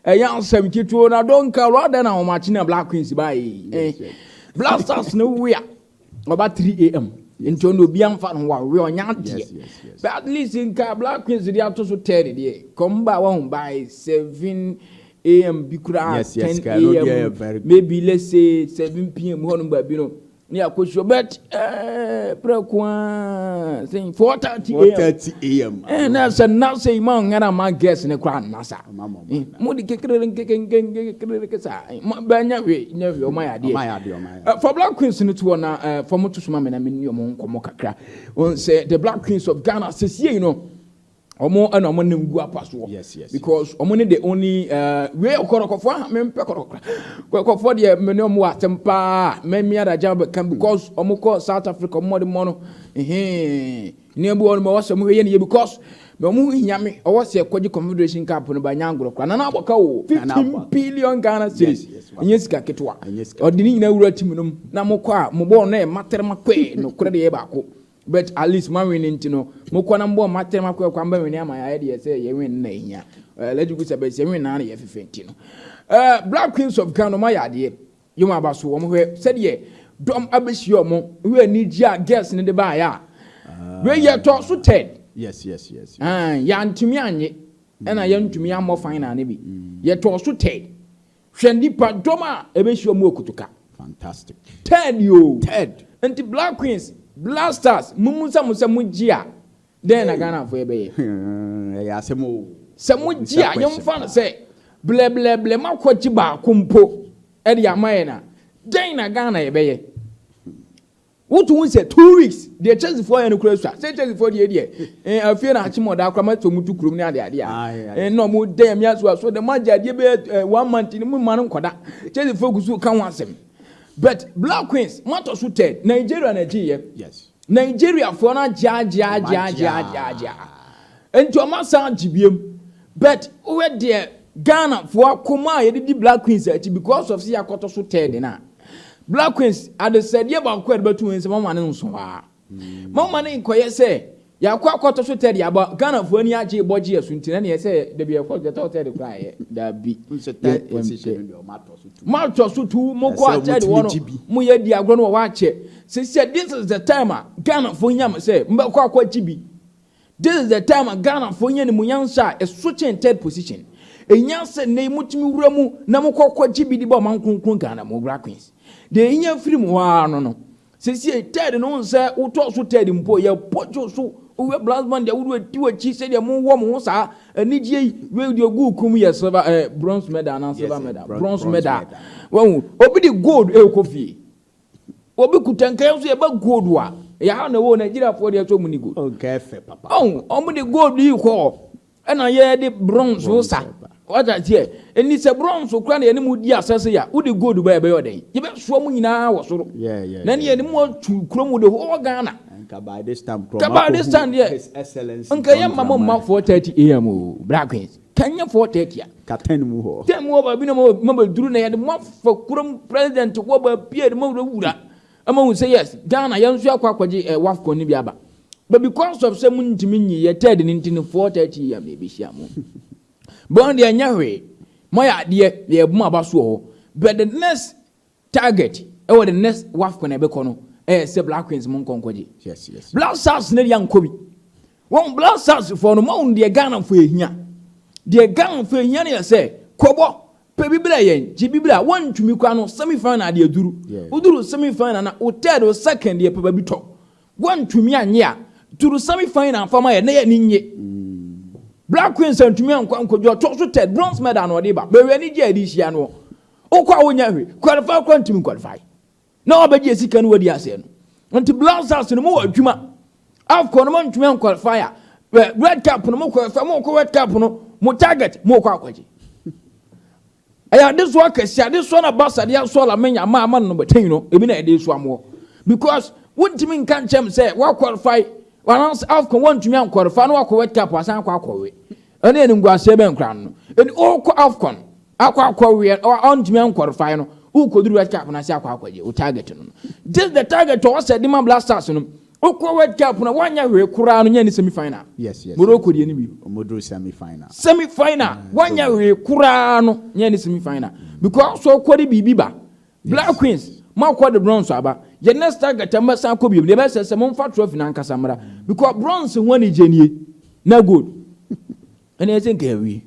Ɛyɛ asɛm ketewa na dɔnka rather na wɔn akyi na Black Queens ba yi. Black Stars no we a ɔba 3 a.m. nti ɔno obi amfa no wa we ɔnya adeɛ. But at least nka Black Queens de ato so third deɛ, kɔmba wɔn by 7 a.m. bi koraa, 10 ka no deɛ yɛ a.m. very good. Maybe let's say 7 p.m. hɔ nom baabi no ne akɔhyia, but prɛko a sɛ 4:30 a.m. 4:30 a.m. Na sɛ na sɛ ima ngana ma girls ne koraa nnasa. Ɔma ma ɔma. Mo de kekere nkeke nkekere saa bɛ nya hwee nya hwee, ɔma yɛ adeɛ. Ɔma yɛ adeɛ, ɔma yɛ. For Black Queens no to hɔ na for mo to soma me na me ni ɔmo nkɔmɔ kakra wɔn sɛ the Black Queens of Ghana sɛsie yi no, ɔmo ɛna ɔmo nam gu apa soɔ because ɔmo ne the only wei kɔrɔkɔfoɔ aha mempɛ kɔrɔkɔrɔ kɔrɔkɔfoɔ deɛ, me ne ɔmo wɔ asɛm paa, mɛmi adagya bɛka because ɔmo kɔ South Africa, ɔmo de mɔ no ɛhɛn nneɛma bi wɔ no ma ɔwɔ sɛ ɔmo yɛ ne yɛ because mɛ ɔmo hia me ɔwɔ sɛ ɛkɔgye Confederation Cup no ba nya agorɔ kora Nana Abɔka o Nana 15 Abɔka. billion Ghana cedis. Yes, Ɛnyɛ sika ketewa. Ɛnyɛ sika. Ɔde ne nyinaa wura team no mu na mo kɔ a mo bɔɔl no yɛ matɛrɛma kɔɛ nokorɛ deɛ yɛ baako, but at least mo awin ne nti no mo kɔ na mo bɔɔl matɛrɛma kɔɛ kwan bɛ win ama yɛ deɛ sɛ yɛ win na ehia lɛdi kusa bɛ sɛ win na yɛ fɛfɛ nti no Black Queens of Ghana ɔmo ayɛ adeɛ yɛ mo aba so. Wɔn hwɛ sɛdeɛ dɔm abɛhyia ɔmo hwɛ anigye a girls ne de baayɛ a wei yɛ tɔ so third. Ah, yɛantumi anye ɛna yɛntumi ammɔ final no bi, yɛtɔɔ so third. Hwɛ nipa dɔm a ɛbɛhyia ɔmo wɔ Kotoka. Fantastic. Third yo. Third. Nti Black Queens, Black Stars, mumu sɛ mo sɛ mo gye a dɛn na Ghanafoɔ yɛbɛyɛ? Ɛyɛ asɛm o. Sɛ mo gye a, yɛmfa no sɛ blɛblɛblɛ makɔgye baako mpo ɛde ama yɛn a, dɛn na Ghana yɛbɛyɛ? Wotu ho sɛ 2 weeks deɛ Chelseafoɔ yɛ no kura sua sɛ Chelseafoɔ deɛ afie na akyem ɔda akora ma sɛ ɔmo tu kurom ne ade ade a Aye, aye. Na ɔmo dɛn mi aso aso dɛ mo agye adeɛ bɛyɛ one month ni mo ma no nkɔda. Chelseafoɔ gu so ka ho asɛm, but Black Queens mo atɔ so third. Nigeria na agye yɛ. Nigeriafoɔ no agye agye agye agye agye agye a nti ɔmo asan agye biem, but wowɛ deɛ Ghanafoɔ akoma a yɛde di Black Queens akyi because of sɛ yɛakɔtɔ so third na Black Queens adesɛdeɛ baako a yɛde bɛto wɔn nsam, ɔma ne nso hɔ mama ne nkɔyɛ sɛ yɛakɔ akɔtɔ so third, yɛaba Ghanafoɔ ani agye bɔgye yɛ so nti na neɛ sɛ dabi yɛkɔ yɛtɔ third koraa yɛ dabi. Sɛ third position no deɛ, ɔmo atɔ so two. Matɔ so tu mo kɔ Ɛsɛ akyɛ de wotumi wɔ no gye bi. Mo yɛ di agorɔ no wɔ hɔ akyɛ sisi. This is the time a Ghanafoɔ nyam sɛ mbɛkɔ akɔ akyi bi. This is the time a Ghanafoɔ nya ne mu nyansa a ɛso kyɛn third position. Enya sɛ ne mutumi wura mu na mo kɔ kɔ gye bi de bɔ ɔman kronkron Ghana mo. Black Queens deɛ enya firi mu hɔ ara no sisi third no sɛ wotɔ so third mpo yɛ pɔtwo so wowɛ brass band deɛ wode ati w'akyi sɛdeɛ mowɔ mo ho saa anigye yi. Wei deɛ gu kum yɛ silver bronze medal anaa silver medal? Bronze bronze medal. Medal. Wɔn obi de gold ɛrekɔ fie, obi kuta nkae nso yɛbɛ gold a yɛha na ɛwɔ Nigeriafoɔ deɛ sɛ ɔmu ni gold. Ɔnka ɛfɛ papa. Ɔn ɔmo de gold yi kɔ ɛna yɛde bronze Bronze sa. ɛba. Wata teɛ ɛni sɛ bronze kora na yɛne mu di asɛse a wode gold ba yɛbɛyɛ ɔdɛn, yɛbɛsoa mu nyinaa wɔ soro na ne yɛne mu atu kurom de hɔ Ghana. Nka by this time Nka by this time deɛ, His Excellence nka yɛ mma mo mma 4:30 a.m. o. Black Queens kanyɛ 4:30 a ka 10 mu hɔ. 10 mu hɔ baabi na mo bɛduru na yɛde mo afa kurom president hɔ baabi a yɛde mo wura ama hu sɛ yes, Ghana yɛn nso akɔ akɔgye WAFCON ni bi aba. But because of sɛ mo ntumi nyi yɛ third ne nti no, 4:30 a.m. na ebehyia mo bɔn deɛ nyɛ hwee. Mo yɛ adeɛ yɛ mo aba so wɔ hɔ, but the next target ɛwɔ the next WAFCON na ɛbɛkɔ no ɛyɛ sɛ Black Queens mo nkɔ nkɔgye. Black Stars ne deɛ nkɔ bi wɔn Black Stars fɔ no mo deɛ Ghana fo ehia deɛ Ghana fo ehia no yɛ sɛ kɔbɔ pɛ bibira yɛn gye bibira wɔntumi kora no semi final deɛ duru. Woduru semi final na o third o second deɛ pɛ baabi tɔ wɔntumi anye a duru semi final fama yɛ ne yɛ ne nye. Black Queens ntumi ankɔ nkɔdwa ɔtɔ so third, bronze medal na ɔde ba bɛwɛ ani gye a yɛde hyia no wokɔ a wonya hwee qualify kora ntumi qualify na wabɛgye sika no wadi aseɛ no. Nti Black Stars no mowɔ adwuma. AFCON no montumi anqualify a World Cup no mo qualify, mo kɔ World Cup no mo target mo kɔ akɔgye. Ɛyɛ adesoa kɛse, adesoa na basa de asoa la menya ama ama no number 10 no ebi na yɛde soa moɔ because wontumi nka nkyɛm sɛ woaqualify anaasɛ AFCON wontumi anqualify na wakɔ World Cup asan akɔ akɔwe. Ɛne yɛ nimguaseɛ bɛn nkora no ɛni wokɔ AFCON akɔ akɔwe ɔntumi anqualify no, wokɔduru World Cup no ase akɔ akɔgye wo target no. This the target ɔwɔ sɛ de ma Black Stars no. Wokɔ World Cup na woanyɛ hwee koraa no, nyɛ ne semi final. Yes. Morocco deɛ no bi. Ɔmo duru semi final. Semi final, woanyɛ hwee koraa no, nyɛ ne semi final. Because so kɔ de biribi ba. Black Queens, mo akɔ de bronze aba. Yɛ next target a mbɛsan akɔ biom. Deɛ ɛbɛsɛ sɛ momfa trophy no ankasa mmra. Because bronze ho anigye nie na gold. Ɛna ɛsɛ nka awie.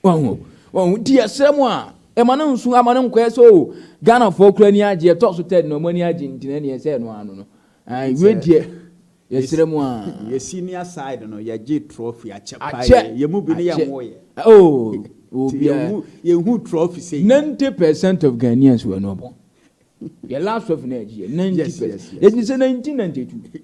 Wahu. Wahu. Nti yɛsrɛ mu a, ɛma no nso ama no nkɔyɛ sɛ o Ghanafoɔ kura ani agye, ɛtɔ so third na ɔmo ani agye, nti na ɛneɛ sɛ ɛno ano no. Ayi, wei deɛ yɛsrɛ mu a. Yɛ senior side no, yɛgye trophy akyɛ paa. Akyɛ. Yɛ mu bi ne yɛ Akyɛ. mo yɛ. Oh, Nti obiara. yɛhu trophy sɛ. 90% of Ghanaians were not born. Yɛ last trophy na ɛgye yɛ 90 percent. Yes. Yɛti sɛ 1992.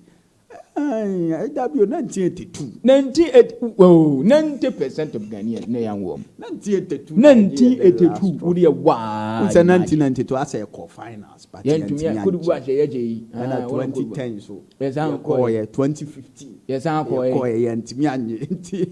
Ɛda bi o, 1982. 1980, oh, 90% of Ghanaians na yɛn wɔ mu. 1982. 1982 wodi yɛ waa. Sɛ 1992 asɛ yɛkɔ finals, but Yɛntumi yɛntumi Cote d'Ivoire angye. hyɛ yɛgye yi. Ɛna Ah, wɔn Cote d'Ivoire. 2010 so Yɛsan kɔɔ. yɛkɔɔyɛ 2015. Yɛsan kɔɔ. Yɛkɔɔyɛ, yɛntumi anye, nti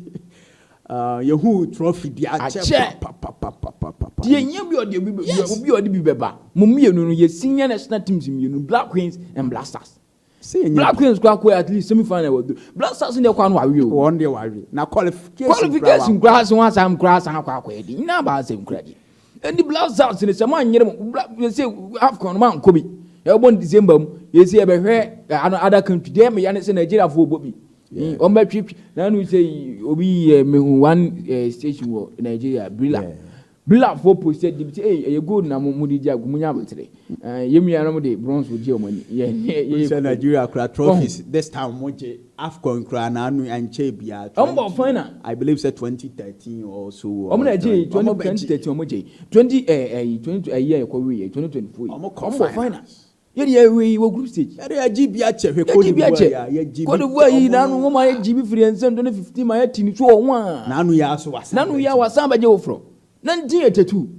yɛhu trophy di akyɛ. Akyɛ. Papapapapapa. Deɛ nyɛ bi ɔde obi obi a ɔde bi bɛba mo mmienu no, yɛ senior national teams mmienu, Black Queens and Black Stars. Sɛ yɛnyɛ Black Queens kɔ akɔ at least semi final wɔ do. Black Stars deɛ kɔ ano awie o. Wɔn deɛ wawe na qualification. Qualification koraa se wɔn asan koraa san akɔ akɔ yɛ di nyinaa ba asɛm koraa di. Ɛni Black Stars ne sɛ mo anyere mo Black yɛsɛ AFCON no mo ankɔ bi, yɛbɔ no December mu, yɛsɛ yɛbɛhwɛ ano other country deɛ ɛmɛ ya ne sɛ Nigeria fo bɔ bi, wɔn bɛ twitwi nanu sɛ obi yɛ mehu one station wɔ Nigeria, Brila. Brila fo post di bi sɛ ɛyɛ ɛyɛ gold na mo de di ago, mo nya abotire yɛn nuanom de bronze gye wɔn ani yɛ yɛ. Sɛ Nigeria kura trophies, this time mo gye AFCON kura n'anu nkyɛn bia. Ɔmo bɔ final. I believe say 2013 or so. Ɔmo na gye 2013, ɔmo gye 20 ɛɛ ɛyi 20 ɛyi a ɛkɔ wi yɛ 2024 yi. Ɔmo kɔ Ɔmo bɔ final, finals. yɛ de yɛ wi wɔ group stage. Yɛde yɛgye bi akyɛ, hwɛ. Yɛ gye bi akyɛ. Yɛgye. Cote d'Ivoire yi nanu wɔn a yɛ gye bi firi yɛn nsam 2015 ma yɛ ti ni so wɔn a. N'anu yɛ aso wasan. Nanu yɛ wasan bɛgye wɔ forɔ 1982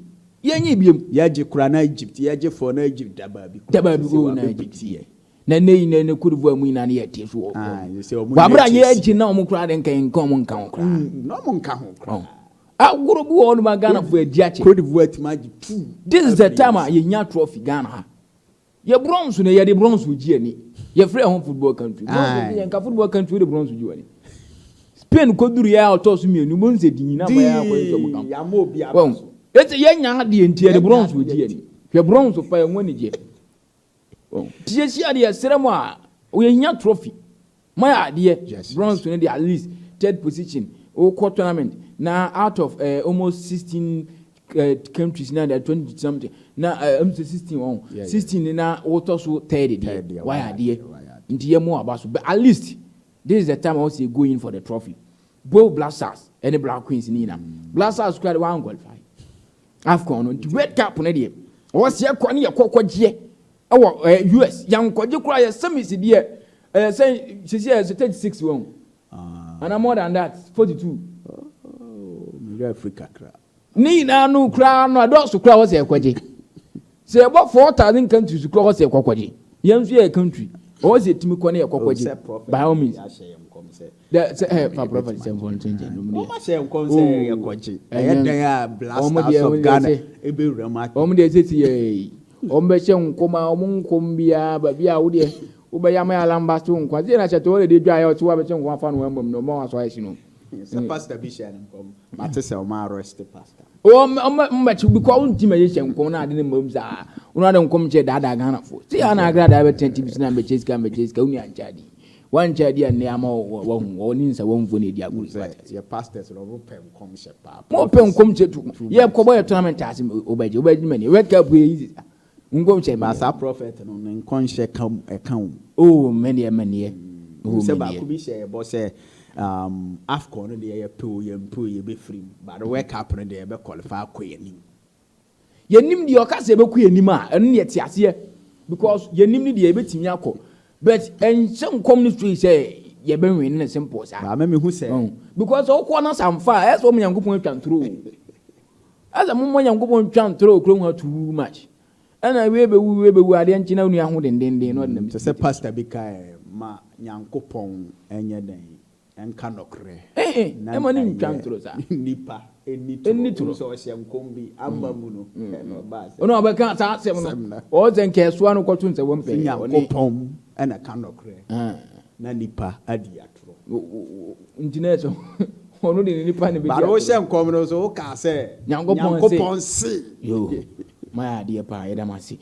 yɛn nye biem. Yɛgye kura na Egypt, yɛgye fɔ na Egypt da baabi. Da baabi ko na Egypt yɛ na ne yi na ne Cote d'Ivoire mu nyinaa ne yɛ te so wɔ Ah, fɔ yɛ sɛ ɔmo wabere a nyɛ yɛ gye na ɔmo kura de nka nka ɔmo nka ho koraa. Na ɔmo nka ho kura. Agorɔ bi wɔ hɔ nom a Ghana fo adi akyɛ. Cote d'Ivoire tuma agye two. This is the time a yɛnya trophy Ghana ha. Yɛ bronze no, yɛde bronze gye ani, yɛfrɛ ho football country bronze. Aye. Yɛnka football country wode bronze gye wani. Spain kɔduru yɛ a ɔtɔ so mmienu mo nsɛ di nyina ma yɛ akɔyɛ sɛ ɔmo kam. Yamma obi aba wɔn so. Eti yɛnya adeɛ nti yɛde Yɛnya bronze adeɛ gye ani. Hwɛ, bronze fa yɛn ho ani gye. Wɔn ti yɛsi adeɛ, yɛsrɛ mu a yɛnya trophy mo yɛ adeɛ. Bronze no de, at least third position wokɔ tournament na out of almost 16 countries na de 20 something na sɛ 16 wɔn 16 na wotɔ so third Third deɛ deɛ, wayɛ wayɛ adeɛ. adeɛ, wayɛ adeɛ. Nti yɛ mo aba so, but at least this is the time I wan say go in for the trophy, both Black Stars ɛne Black Queens ni nyina. Black Stars kura de wɔn qualify AFCON no, nti World Cup no deɛ wɔsi ɛkɔ ne yɛ kɔ kɔgyeɛ ɛwɔ US yankɔgye kura yɛ semis deɛ ɛyɛ sɛ sisi yɛ sɛ 36 wɔn Ah, ana more than that, 42. Oh, mewura afiri kakra. Ne nyinaa no koraa no adɔɔso koraa wɔ sɛ ɛkɔgye sɛ yɛbɔ 4,000 countries koraa wɔ sɛ ɛkɔkɔgye. Yɛn nso yɛ country ɔwɔ sɛ yɛtumi kɔ ne yɛkɔkɔgye Sɛ prophet by all means. ahyɛ yɛn nkɔm sɛ Dɛ sɛ fa prophet sɛ mfɔ nto nkyɛn nom wɔn deɛ ahyɛ yɛn nkɔm sɛ yɛkɔgye ɛyɛ dan a Black Ɔmo Stars deɛ, of ɔmo deɛ Ghana sɛ- ebɛwura mu atɔ. Wɔn deɛ sɛ yɛ wɔn bɛhyɛ nkɔm a wɔn nkɔm biara baabi a wodeɛ wobɛyɛ ama yɛ alamba so nkwa sɛ na kyɛ wɔde de dwa yɛ ɔte wa bɛhyɛ nkɔm afa no wɔn mbom na ɔmo asɔ ayɛ si no. Sɛ pastor bi hyɛ ne nkɔm, mate sɛ ɔmo arrest pastor. Wɔn ɔmo mbɛkye bi kɔ wɔn ti ma yɛ hyɛ nkɔm na ade ne mbom saa wɔn ade nkɔm kyɛ daadaa Ghana fo si yɛ ana agra daa bɛtɛn TV si na mbɛkyɛ sika, mbɛkyɛ sika wɔn ankyɛ adi wɔn adi a nne ama wɔ wɔn wɔn ne nsa wɔn fo na edi agorɔ. Sɛ yɛ pastors no, ɔmo pɛ nkɔm hyɛ paa. Mo pɛ nkɔm kyɛ tu yɛ kɔbɔ yɛ tournament ase ɔbɛgye ɔbɛgye mɛ ni World Cup yɛ easy nkɔm kyɛ Ba mɛ. saa prophet no ne nkɔnhyɛ ka ɛka wo. Oh, mɛ deɛ mɛ neɛ, oh. Sɛ Mɛ baako neɛ bi hyɛ yɛbɔ sɛ AFCON no deɛ, yɛpɛ o yɛmpɛ o, yɛbɛfiri mu, but World Cup no deɛ, yɛbɛ qualify akɔ yɛn Yɛnim deɛ ɔka sɛ yɛbɛkɔ yɛnim a, ɛno ne yɛte aseɛ because yɛnim ne deɛ yɛbɛtumi akɔ, but ɛnhyɛ nkɔm no straight sɛ yɛbɛwin ne simple saa. Baama mehu sɛ Because ɔkɔ na samfa a ɛsɛ ɔmo Nyankopɔn atwa ntoro o, ɛsɛ mo Nyankopɔn twa ntoro o kurom ha too much, ɛna wei bɛwu, wei bɛwu, adeɛ nkyi na onua ho dendenden na ɔde nam. Sɛ pastor bi ka ɛ ma Nyankopɔn ɛnyɛ dɛn ɛnka nɔkorɛ. Ɛɛ ɛma ne ntwa ntoro saa. Nipa ɛni Ɛni toro toro. sɛ ɔhyɛ nkɔm bi ama mu no, ɛna ɔbaa sɛ Ɔno a ɔbɛka saa asɛm Asɛm no no. ɔwɔ sɛ nkɛsoa no kɔto nsɛ wɔn sɛ pɛɛ ɔne Nyankopɔn ɛna ka nɔkorɛ. Na nipa adi atorɔ. Nti na ɛsɛ ɔno de ne nipa ne bɛdi But wohyɛ nkɔm no so, wokaa sɛ Nyankopɔn se. Nyankopɔn se. Yo, mayɛ adeɛ paa, yɛda mo ase.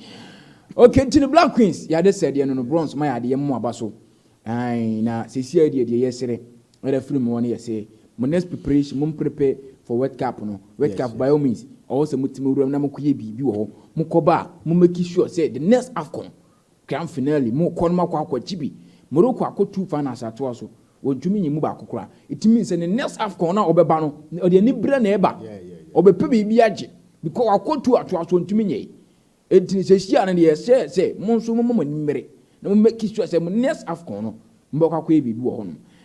Okay, nti no Black Queens yɛade sɛ deɛ no bronze, mayɛ adeɛ mo aba so. Ai, na sɛsi a deɛ yɛsere ɛda firi mu hɔ no yɛ sɛ mo next preparation, mo prepare for World Cup no, World Cup. By all means, ɔwɔ sɛ motumi wuram na mokɔyɛ biribi wɔ hɔ. Mokɔba a, mo make sure sɛ the next AFCON grand finale, mokɔ no makɔ akɔkye bi. Morocco akɔ two finals atoa so, wɔntumi nyi mu baako koraa. It means sɛ ne next AFCON no a ɔbɛba no, ɔde ani berɛ na ɛba. Ɔbɛpɛ biribi agye because wakɔ two atoa so, ntumi nyɛ. Eti sɛ hyia no deɛ, ɛsɛ sɛ mo nso mo mo ani mmere na mo make sure sɛ mo next AFCON no, mo bɛkɔ akɔyɛ biribi wɔ hɔnom.